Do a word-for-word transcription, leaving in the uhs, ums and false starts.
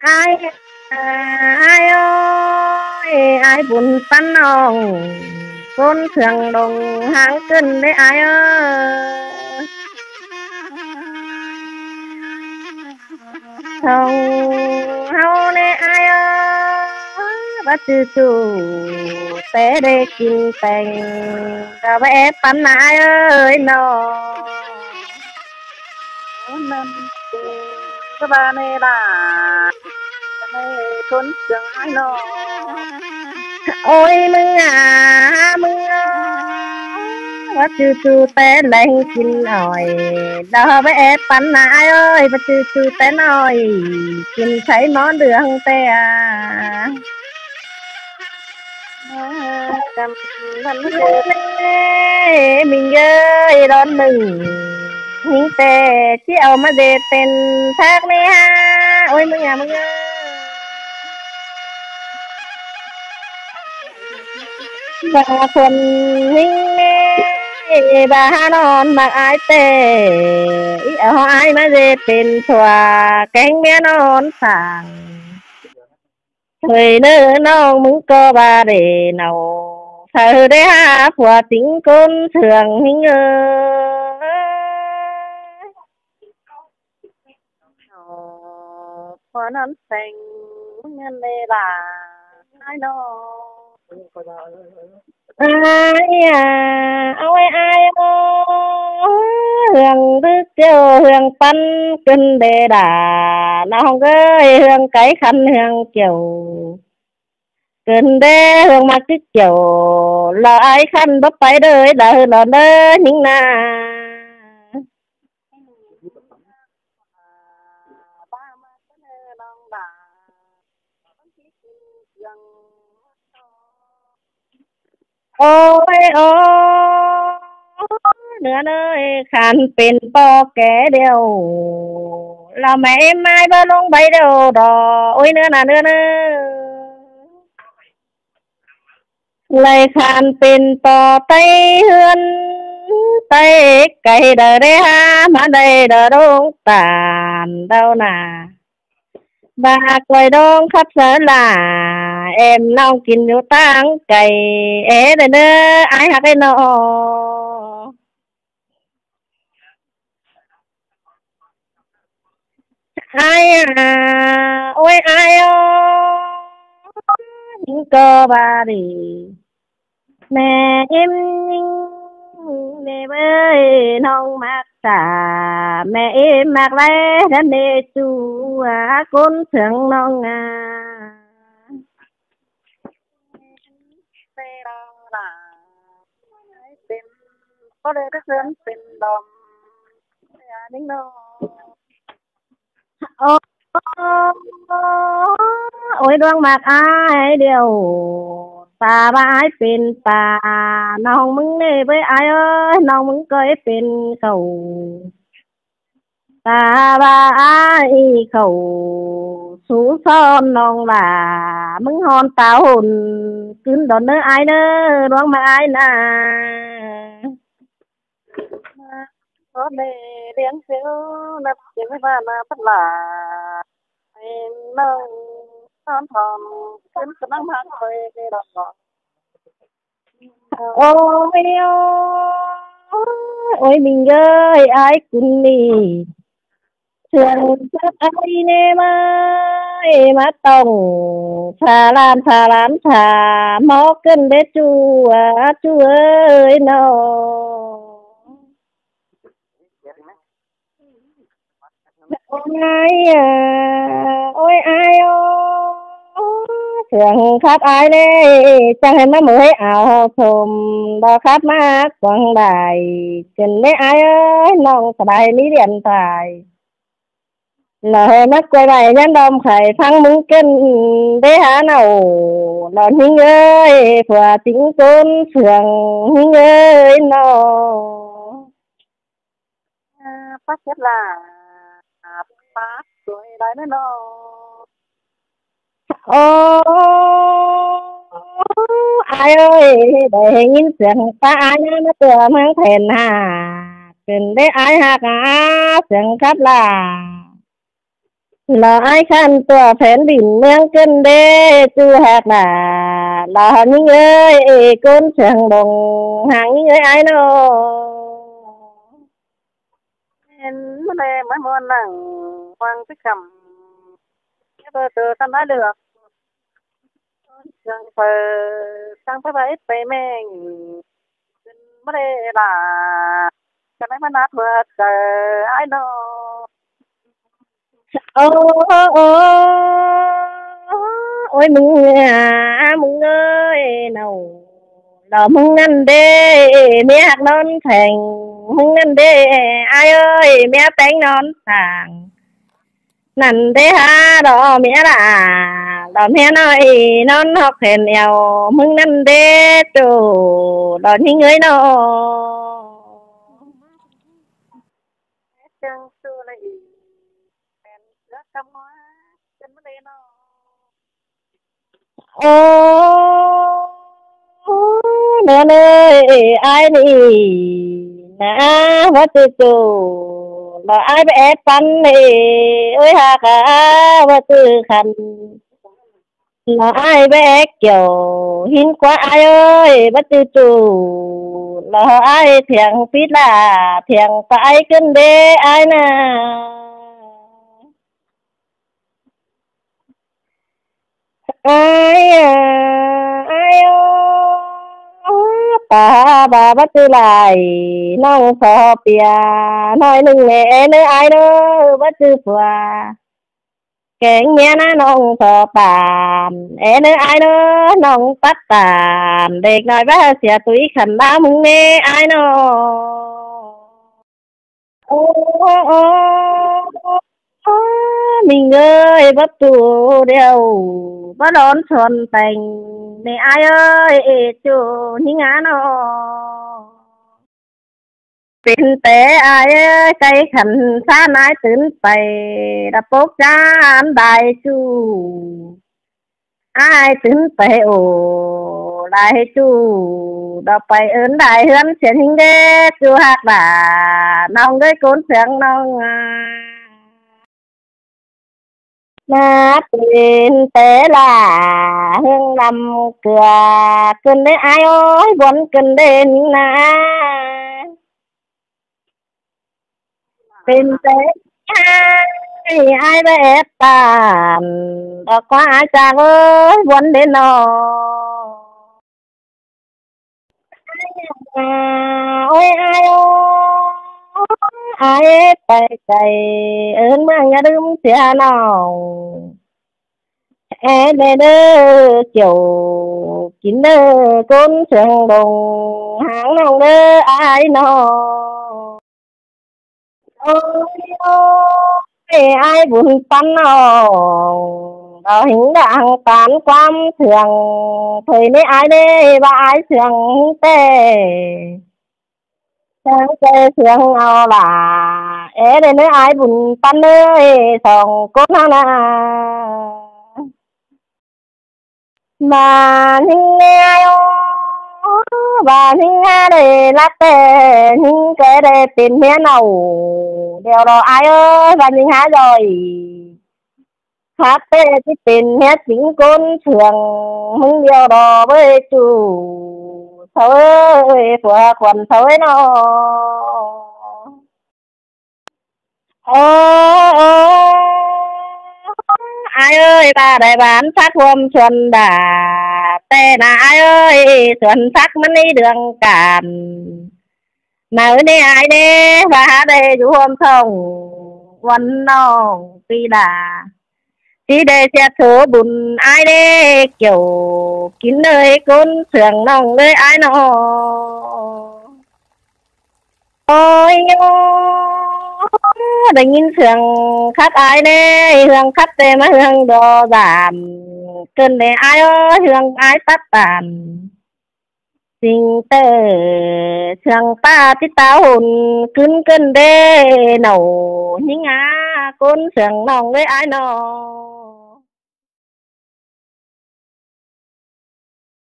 Ai, ai ơi, ai bun păn ꞌnọng ꞌcốn Thượng Long háng cơn đé ai ơi. Thong ꞌháu ꞌnê ai ơi, báu ꞌchư ꞌchu té đé kin teng, ꞌcọ báu é păn ꞌnạ ai ơi ꞌnọ. ꞌNặn ꞌcọ báu ꞌnê đa, ꞌnê ꞌcốn Thượng ai ꞌnọ. Ôi ꞌmứng à, ꞌmứng ơi, báu ꞌchư ꞌchu té leng kin ỏi, đa báu é păn ꞌnạ ai ơi, báu ꞌchư ꞌchu té ꞌnọi, kin sáy ꞌmó đường té à. Căm ꞌnặn ꞌnê, ꞌmính ơi, đón ꞌnưng ꞌhính té, ꞌchí au ꞌmá đê pên thác ꞌnê ha. Ôi ꞌmứng à, ꞌmứng ơi. Ba khuôn ꞌhính ꞌnê, ba há ꞌnọn ꞌmặc ai té, í au ai ꞌmá đê pên phua kéng ꞌmía ꞌnọn sảng. Thôi ꞌnớ ꞌnọng ꞌmứng ꞌcọ ba đê nảu, sau đé hák phua ꞌchịnh ꞌcốn Thượng ꞌhính ơi. Phua ꞌnặn seng ꞌmứng ꞌnặn đê đa ai ꞌnọ. Ai à, ôi ai ơi, Hương đứt kiêu, Hương păn cơn đê đa, ꞌnọng ơi, Hương cáy khăn Hương kiêu. Cơn đê Hương ꞌmặc đứt kiêu, lỏ ai khăn báu pay đơi, đa hư lỏ đơi ꞌnhính ꞌnạ. Ôi ôi, ꞌnứa ꞌnới, khăn pên ꞌpo ké điêu, lỏ ꞌmẹ ꞌếm ꞌmái báu ꞌlống bay điêu đỏ. Ôi ꞌnứa ꞌnạ, ꞌnứa ꞌnớ. Lai khăn pên ꞌpo ꞌTáy ꞌhướn ꞌTáy, cay đa đé hák ꞌmá đay đa ꞌlống ꞌtan đaư ꞌnạ. Ba quay ꞌlống khắp xá lả, em ꞌnọng kin dú ꞌtáng cay, é đa ꞌnớ, ai hák ꞌnị ꞌnọ. Ai à, ôi ai ơi, ꞌcọ ba đi. ꞌMẹ ꞌếm ꞌnhính, ꞌmẹ ơi, ꞌnọng ꞌmặc ta, ꞌmẹ ꞌếm ꞌmặc lai, ꞌnặn ꞌnê ꞌchu, à, ꞌcốn Thượng ꞌnọng à. Pên, ꞌcọ đê đé ꞌhướn pên đom, à, ꞌnhính ꞌnọ. Ô, ôi, ꞌluống ꞌmặc ai điêu, ta ba ai pên pa, ꞌnọng ꞌmứng ꞌnê ꞌvới ai ơi, ꞌnọng ꞌmứng ꞌcọ pên khảu. Ta ba ai khảu, sú son ꞌnọng lả, ꞌmứng hon táo hôn, ꞌcứn đón ꞌnớ ai ꞌnớ, ꞌluống ꞌmặc ai ꞌnạ. Có mẹ liếng phiếu nắp chiếng với ba na bắt là em nông son hòn, ꞌcứn ꞌcọ ꞌmá ꞌmặc thôi cái đó. Ôi ôi, ôi ꞌmính ơi, ai cún ꞌnị. Sương sớt ai ꞌnê ꞌmá, ê ꞌmá tỏng, sa lam, sa lam, sa, ꞌmó cơn đé ꞌchu, à, ꞌchu ơi ꞌnọ. Ôi ai à, ôi ai ơi, Sương khắp ai ꞌnê, chắng hên ꞌmá ꞌmới áo sôm, đa khắp ꞌmá quảng đài, cơn đé ai ơi, ꞌnọng sa bai ꞌmí điện thoại. Lỏ hên ꞌmá quay bài nhắn đom khải phắng ꞌmứng cơn đé há nảu, lỏ ꞌnhính ơi, phua ꞌchịnh ꞌcốn Sương ꞌnhính ơi ꞌnọ. À, bác chết là bác tuổi đấy nữa nó. Ô, Ôi, ai ơi, đảy ꞌhịn ꞌnghín sương ꞌpá ai ꞌnhá ꞌmá ꞌtưa ꞌmướng phén ꞌhặc, ꞌcứn đé ai ꞌhặc a, sương khắp lả. Lỏ ai khăn ꞌtưa phén đin ꞌmướng ꞌcứn đé ꞌchu ꞌhặc lả. Lỏ ꞌnhính ơi, ê ꞌcốn sương đông, hang ꞌnhính ơi ai ꞌnọ. Hên ꞌmá ꞌlẹ ꞌmá ꞌmuôn lăng, quang tứ khăm. Ké bơ tơ săn ái lược. Sương pơ, sương pơ báu ꞌít pay ꞌmeng. Hên ꞌmá ꞌlẹ lả. Căn ái ꞌmá nát ꞌmưa chaư ái ꞌnọ. Ô, ô, ô, ôi ꞌmứng a, ꞌmứng ơi, nâu. Lỏ ꞌmứng ꞌnặn đế, ꞌmía ꞌhặc ꞌnón pheng. ꞌMứng ꞌnặn đế, ai ơi, ꞌmía ꞌpéng ꞌnón pheng. ꞌNặn đế hả, lỏ ꞌmía lả, lỏ ꞌmía ꞌnọi ꞌnón ꞌhọt phén eo. ꞌMứng ꞌnặn đế ꞌchu, lỏ ꞌnhính ơi ꞌnọ. Sương ꞌchu ꞌlẹ ꞌnị, phén ꞌchớ căm ꞌmá, ꞌchớ ꞌmá ꞌlẹ ꞌnọ. Ô, ꞌnớ ꞌnớ, ê ai ꞌnị, ꞌnạ, báu ꞌchư ꞌchu, lỏ ai báu é păn ꞌnị, ôi ꞌhặc a, báu ꞌchư khăn. Lỏ ai báu é kiẻo, ꞌhịn ꞌquá ai ơi, báu ꞌchư ꞌchu, lỏ ai thiêng pít lả, thiêng pay ꞌcứn đế ai ꞌnạ. Ai a, ai ơ, ta ba báu ꞌchư lai, ꞌnọng so pia ꞌnọi ꞌnưng ꞌnê, é ꞌnớ ai ꞌnớ, báu ꞌchư phua. Kéng ꞌmía ꞌná ꞌnọng so pam, é ꞌnớ ai ꞌnớ, ꞌnọng pắt pam, đếc ꞌnọi báu sia tui khăn ꞌlạ ꞌmứng ꞌnê ai ꞌnọ. Ô, ô, ô, ô, ꞌnhính ơi, báu ꞌchu điêu, báu đón son peng, ꞌnị ai ơi, ê ꞌchu ꞌnhính a ꞌnọ. Pên té ai ơi, cay khăn ꞌsán ai tứn pay, đa pốc ꞌchá ăn đai ꞌchu. Ai tứn pay ô, lai ꞌchu, đa pay ơn đai ꞌhướn sia ꞌnhính đế ꞌchu ꞌhặc lả, ꞌnọng ơi ꞌcốn sương ꞌnọng a. ꞌNạ pên té lả, ꞌhướng ꞌnặm ꞌcưa, ꞌcứn đế ai ơi, buôn ꞌcứn đế ꞌnị ꞌnạ. Pên té ai, ai báu é pam, đa ꞌquá ai chang ơi, buôn đế ꞌnọ. Ôi ai ơ, ai pay cay, ơn ꞌmướng ꞌnhá đưm sia ꞌnọng. É đê đơ, kiẻo kin đơ, ꞌcốn sương đông, hang ꞌnọng đơ ai ꞌnọ. Ôi ơi, ai bun păn ꞌnọng, đa ꞌhịnh đang tán ꞌquám sương, thôi ꞌnê ai đế, ba ai sương ꞌhịnh té. Sương té sương au lả, é đê ꞌnớ ai bun păn ơi, song ꞌcốn ꞌnặn ꞌnạ. Ba ꞌnhính ơi ơ, ba ꞌnhính a đê lắc té, ꞌnhính ké đê pên ꞌmía ꞌnọng, điêu lỏ ai ơi, ba ꞌnhính a ꞌdội. Khắp té ꞌchí pên ꞌmía chính ꞌcốn sương, ꞌmứng điêu lỏ báu ꞌchu. Sâu ơi, phua khuôn sâu ơi ꞌnọ. Ơ, ơ, ai ơi, ba đảy bán sắc hôm xuân đà. Té ꞌnạ ai ơi, xuân sắc ꞌmắn đi đường cản. Nả ꞌnê ai đế, ba hả đảy dú hôm sông, ꞌquám ꞌnọng ꞌpi đà. ꞌChí đảy sia số bun ai đế, kiẻo kin ơi ꞌcốn sương ꞌnọng ơi ai ꞌnọ. Ôi ơ, đảy ꞌnghín sương khắp ai đế, hương khắp té ꞌmá hương đo dản. ꞌCứn đế ai ơ, hương ai tắt tản. Chính té sương ꞌpá tí táo hôn, ꞌcứn ꞌcứn đế ꞌnọ, ꞌnhính a, ꞌcốn sương ꞌnọng ơi ai ꞌnọ.